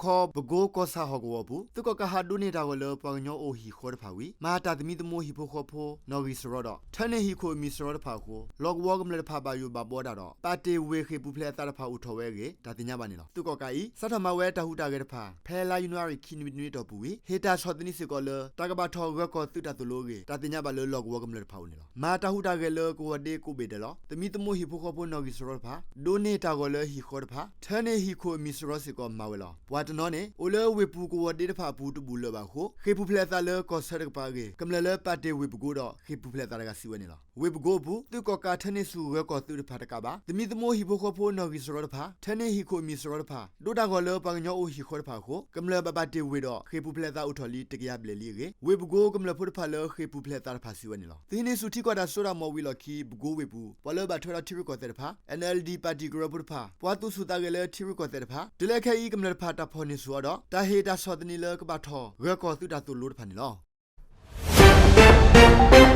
ခီ ပကိကီၢ်ဆၣ်ဟီၣ်ကဝီၤအပူၤ သုးကီၣ်ကးဟးဒိးန့ၢ်တၢ်ဂီၤလၢပှၤကညီအိၣ်ဟံၣ်ဃီတဖၣ်ဝံၤ မၤတၢ်သမံသမိးဟံၣ်ဖိဃီဖိ နီၣ်ဂံၢ်စရီဒီး ထၢန့ၢ်ဟံၣ်ခိၣ်အမံၤစရီတဖၣ်အဃိ လီၢ်ကဝီၤကမျၢၢ်တဖၣ်ဘၣ်ယိၣ်ဘၣ်ဘီဒၣ်ဒီး ပာ်တ့ၢ်ဝ့ၢ်ဃ့ၢ်ပူၤဖျဲးအသးတဖၣ်အိၣ်ထီၣ်ဝဲအဂ့ၢ် တၢ်သ့ၣ်ညါဘၣ်န့ၣ်လီၤ. သုးကီၣ်ကးအံၤ စးထီၣ်မၤဝဲတၢ်ဟူးတၢ်ဂဲၤတဖၣ် ဖဲလါယနူၤအါရံၤခံနွံတနွံအတီၢ်ပူၤဝံၤ ဟ့ၣ်တၢ်ဆီၣ်သနံးစ့ၢ်ကီးလၢ တၢ်ကဘၣ်ထီၣ်ဂၢၤကီၢ်သုးတၢ်သိၣ်လိအဂ့ၢ် တၢ်သ့ၣ်ညါဘၣ်လၢလီၢ်ကဝီၤကမျၢၢ်တဖၣ်အအိၣ်န့ၣ်လီၤ. မၤတၢ်ဟူးတၢ်ဂဲၤလၢကဝီၤဒ့ကိးဘ့ၣ်ဒဲးလီၤ. သမံသမိးဟံၣ်ဖိဃီဖိနီၣ်ဂံၢ်စရီတဖၣ် ဒိးန့ၢ်တၢ်ဂီၤလၢဟံၣ်ဃီတဖၣ် ထၢန့ၢ်ဟံၣ်ခိၣ်အမံၤစရီစ့ၢ်ကီးမၤဝဲလီၤ. ပှၤတနီၤန့ၣ် အိၣ်လၢဝ့ၢ်ပူၤကဝီၤဒ့တဖၣ်အပူၤတဘူၣ်လၢၤဘၣ်အဃိ ဃ့ၢ်ပူၤဖျဲးအသးလၢကီၢ်ဆၢတကပၤအဂ့ၢ် ကမျၢၢ်လၢပာ်တ့ၢ်ဝ့ၢ်ပကိဒီး ဃ့ၢ်ပူၤဖျဲးအသးတဂၤစံးဝဲန့ၣ်လီၤ. ဝ့ၢ်ပကိအပူၤ သုးကီၣ်ကးထၢန့ၢ်ဆူၣ်ဂၢၤကီၢ်သုးတဖၣ်တကးဘၣ် သမံသမိးဟံၣ်ဖိဃီဖိနီၣ်ဂံၢ်စရီတဖၣ် ထၢန့ၢ်ဟံၣ်ခိၣ်အမံၤစရီတဖၣ် ဒိးတၢ်ဂီၤလၢပှၤကညီအိၣ်ဟံၣ်ဃီတဖၣ်အဃိ ကမျၢၢ်ဘၣ်ပာ်တ့ၢ်ဝ့ၢ်ဒီး ဃ့ၢ်ပူၤဖျဲးအသးအိၣ်ထီၣ်လံတကယၤဘျဲၣ်လံအဂ့ၢ် ဝ့ၢ်ပကိကမျၢၢ်ဖိတဖၣ်လၢဃ့ၢ်ပူၤဖျဲးအသးတဖၣ်စံးဝဲန့ၣ်လီၤ. သုးဟံးန့ၢ်ဆူၣ်ထံကီၢ်တၢ်စိတၢ်ကမီၤဝံၤအလီၢ်ခံ ပကိဝ့ၢ်ပူၤ ပှၤလၢဘၣ်ထွဲဒီးထံရူၢ်ကီၢ်သဲးတဖၣ် NLD ပၣ်တံၣ်ကရၢဖိတဖၣ် ပှၤသူၣ်ဆူၣ်သးဂဲၤလၢထံရူၢ်ကီၢ်သဲးတဖၣ် တုၤလၢခဲအံၤကမျၢၢ်တဖၣ်တၢ်ဖီၣ်န့ၢ်ဆူၣ်အီၤဒီး တၢ်ဟ့ၣ်တၢ်ဆီၣ်သနံးလၢကဘၣ်ထီၣ်ဂၢၤကီၢ်သုးတၢ်သိၣ်လိတဖၣ်န့ၣ်လီၤ.